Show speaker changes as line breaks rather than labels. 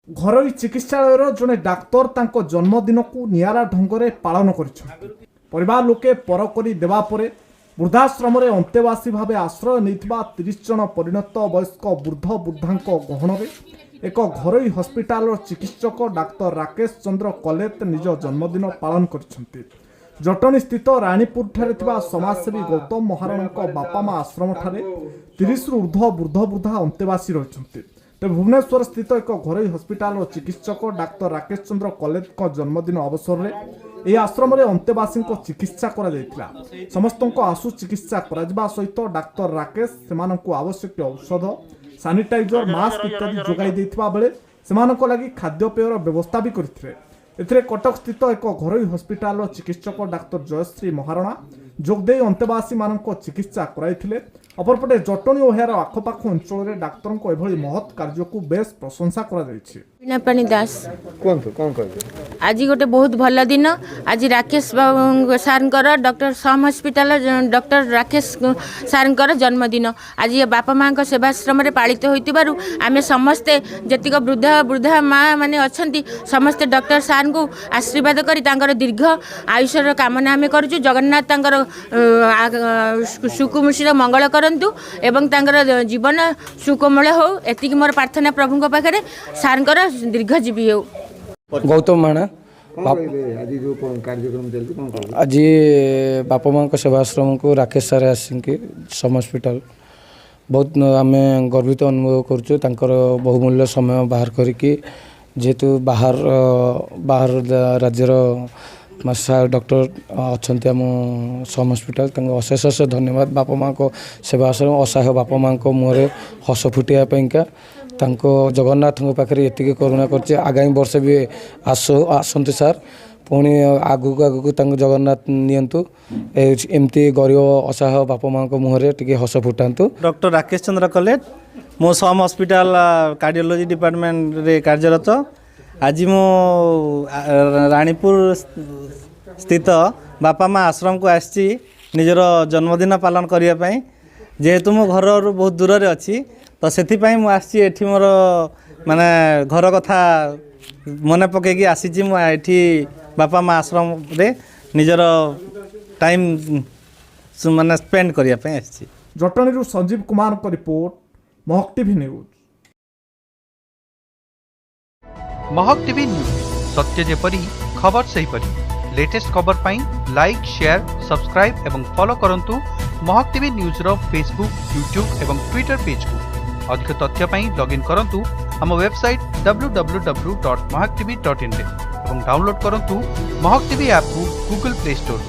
ଘରୋଇ ଚିକିତ୍ସାଳୟର ଜଣେ ଡାକ୍ତର ତାଙ୍କ ଜନ୍ମଦିନକୁ ନିଆରା ଢଙ୍ଗରେ ପାଳନ କରିଛନ୍ତି। ପରିବାର ଲୋକେ ପର କରି ଦେବା ପରେ ବୃଦ୍ଧାଶ୍ରମରେ ଅନ୍ତେବାସୀ ଭାବେ ଆଶ୍ରୟ ନେଇଥିବା 30 ଜଣ ପରିଣତ ବୟସ୍କ ବୃଦ୍ଧ ବୃଦ୍ଧାଙ୍କ ଗହଣରେ ଏକ ଘରୋଇ ହସ୍ପିଟାଲର ଚିକିତ୍ସକ ଡାକ୍ତର ରାକେଶ ଚନ୍ଦ୍ର କଲେତ ନିଜ ଜନ୍ମଦିନ ପାଳନ କରିଛନ୍ତି। ଜଟଣୀ ସ୍ଥିତ ରାଣୀପୁରଠାରେ ଥିବା ସମାଜସେବୀ ଗୌତମ ମହାରଣାଙ୍କ ବାପା ମା ଆଶ୍ରମଠାରେ 30ରୁ ଉର୍ଦ୍ଧ୍ୱ ବୃଦ୍ଧ ବୃଦ୍ଧା ଅନ୍ତେବାସୀ ରହିଛନ୍ତି। ତେବେ ଭୁବନେଶ୍ୱର ସ୍ଥିତ ଏକ ଘରୋଇ ହସ୍ପିଟାଲର ଚିକିତ୍ସକ ଡାକ୍ତର ରାକେଶ ଚନ୍ଦ୍ର କଲେତଙ୍କ ଜନ୍ମଦିନ ଅବସରରେ ଏହି ଆଶ୍ରମରେ ଅନ୍ତେବାସୀଙ୍କ ଚିକିତ୍ସା କରାଯାଇଥିଲା। ସମସ୍ତଙ୍କ ଆଶୁ ଚିକିତ୍ସା କରାଯିବା ସହିତ ଡାକ୍ତର ରାକେଶ ସେମାନଙ୍କୁ ଆବଶ୍ୟକୀୟ ଔଷଧ, ସାନିଟାଇଜର, ମାସ୍କ ଇତ୍ୟାଦି ଯୋଗାଇ ଦେଇଥିବା ବେଳେ ସେମାନଙ୍କ ଲାଗି ଖାଦ୍ୟପେୟର ବ୍ୟବସ୍ଥା ବି କରିଥିଲେ। ଏଥିରେ କଟକ ସ୍ଥିତ ଏକ ଘରୋଇ ହସ୍ପିଟାଲର ଚିକିତ୍ସକ ଡାକ୍ତର ଜୟଶ୍ରୀ ମହାରଣା ଯୋଗଦେଇ ଅନ୍ତେବାସୀମାନଙ୍କ ଚିକିତ୍ସା କରାଇଥିଲେ। ଅପରପଟେ ଜଟଣୀ ଓ ଏହାର ଆଖପାଖ ଅଞ୍ଚଳରେ ଡାକ୍ତରଙ୍କ ଏଭଳି ମହତ୍ କାର୍ଯ୍ୟକୁ ବେଶ୍ ପ୍ରଶଂସା କରାଯାଇଛି।
ବୀଣାପାଣି ଦାସ।
କୁହନ୍ତୁ, କ'ଣ କହିବେ?
ଆଜି ଗୋଟେ ବହୁତ ଭଲ ଦିନ। ଆଜି ରାକେଶ ବାବୁ ସାର୍ଙ୍କର, ଡକ୍ଟର ସମ୍ ହସ୍ପିଟାଲ ଡକ୍ଟର ରାକେଶ ସାର୍ଙ୍କର ଜନ୍ମଦିନ ଆଜି ବାପା ମାଆଙ୍କ ସେବାଶ୍ରମରେ ପାଳିତ ହୋଇଥିବାରୁ ଆମେ ସମସ୍ତେ ଯେତିକ ବୃଦ୍ଧ ବୃଦ୍ଧା ମା ମାନେ ଅଛନ୍ତି, ସମସ୍ତେ ଡକ୍ଟର ସାର୍ଙ୍କୁ ଆଶୀର୍ବାଦ କରି ତାଙ୍କର ଦୀର୍ଘ ଆୟୁଷର କାମନା ଆମେ କରୁଛୁ। ଜଗନ୍ନାଥ ତାଙ୍କର ସୁକୁମୁଷିର ମଙ୍ଗଳ କରନ୍ତୁ ଏବଂ ତାଙ୍କର ଜୀବନ ସୁକୋମଳ ହେଉ, ଏତିକି ମୋର ପ୍ରାର୍ଥନା ପ୍ରଭୁଙ୍କ ପାଖରେ। ସାର୍ଙ୍କର ଦୀର୍ଘଜୀବୀ ହେଉ।
ଗୌତମ ମାଣା।
କ'ଣ କହିବେ, ଆଜି ଯେଉଁ କାର୍ଯ୍ୟକ୍ରମ ଚାଲିଛି, କ'ଣ କହିବେ?
ଆଜି ବାପା ମାଆଙ୍କ ସେବାଶ୍ରମକୁ ରାକେଶ ସାର୍ ଆସିକି ସମ୍ ହସ୍ପିଟାଲ, ବହୁତ ଆମେ ଗର୍ବିତ ଅନୁଭବ କରୁଛୁ। ତାଙ୍କର ବହୁମୂଲ୍ୟ ସମୟ ବାହାର କରିକି, ଯେହେତୁ ବାହାର ବାହାର ରାଜ୍ୟର ସାର୍ ଡକ୍ଟର ଅଛନ୍ତି ଆମ ସମ୍ ହସ୍ପିଟାଲ, ତାଙ୍କୁ ଅଶେଷ ଅଶେଷ ଧନ୍ୟବାଦ। ବାପା ମାଆଙ୍କ ସେବାଶ୍ରମ, ଅସହାୟ ବାପା ମାଆଙ୍କ ମୁହଁରେ ହସ ଫୁଟିବା ପାଇଁକା ତାଙ୍କ ଜଗନ୍ନାଥଙ୍କ ପାଖରେ ଏତିକି କରୁଣା କରୁଛି। ଆଗାମୀ ବର୍ଷ ବି ଆସନ୍ତୁ ସାର୍, ପୁଣି ଆଗକୁ ଆଗକୁ ତାଙ୍କୁ ଜଗନ୍ନାଥ ନିଅନ୍ତୁ, ଏମିତି ଗରିବ ଅସହାୟ ବାପା ମାଆଙ୍କ ମୁହଁରେ ଟିକେ ହସ ଫୁଟାନ୍ତୁ।
ଡକ୍ଟର ରାକେଶ ଚନ୍ଦ୍ର କଲେଟ। ମୁଁ ସମ୍ ହସ୍ପିଟାଲ କାର୍ଡ଼ିଓଲୋଜି ଡିପାର୍ଟମେଣ୍ଟରେ କାର୍ଯ୍ୟରତ। ଆଜି ମୁଁ ରାଣୀପୁର ସ୍ଥିତ ବାପା ମା ଆଶ୍ରମକୁ ଆସିଛି ନିଜର ଜନ୍ମଦିନ ପାଳନ କରିବା ପାଇଁ। ଯେହେତୁ ମୁଁ ଘରରୁ ବହୁତ ଦୂରରେ ଅଛି, ତ ସେଥିପାଇଁ ମୁଁ ଆସିଛି ଏଠି। ମୋର ମାନେ ଘର କଥା ମନେ ପକାଇକି ଆସିଛି ମୁଁ ଏଠି ବାପା ମା ଆଶ୍ରମରେ ନିଜର ଟାଇମ୍ ମାନେ ସ୍ପେଣ୍ଡ କରିବା ପାଇଁ ଆସିଛି।
ଜଟଣୀରୁ ସଞ୍ଜୀବ କୁମାରଙ୍କ report, Mahak TV news.
Mahak TV news, ସତ୍ୟ ଯେପରି ଖବର ସେହିପରି। ଲେଟେଷ୍ଟ ଖବର ପାଇଁ ଲାଇକ୍, ସେୟାର, ସବସ୍କ୍ରାଇବ୍ ଏବଂ ଫଲୋ କରନ୍ତୁ ମହକ ଟିଭି ନ୍ୟୁଜ୍ର ଫେସବୁକ୍, ୟୁଟ୍ୟୁବ୍ ଏବଂ ଟ୍ୱିଟର ପେଜ୍କୁ। ଅଧିକ ତଥ୍ୟ ପାଇଁ ଲଗ୍ଇନ୍ କରନ୍ତୁ ଆମ ୱେବସାଇଟ୍ www.mahaktv.inରେ ଏବଂ ଡାଉନଲୋଡ୍ କରନ୍ତୁ ମହକ ଟିଭି ଆପ୍କୁ ଗୁଗଲ ପ୍ଲେ ଷ୍ଟୋରରୁ।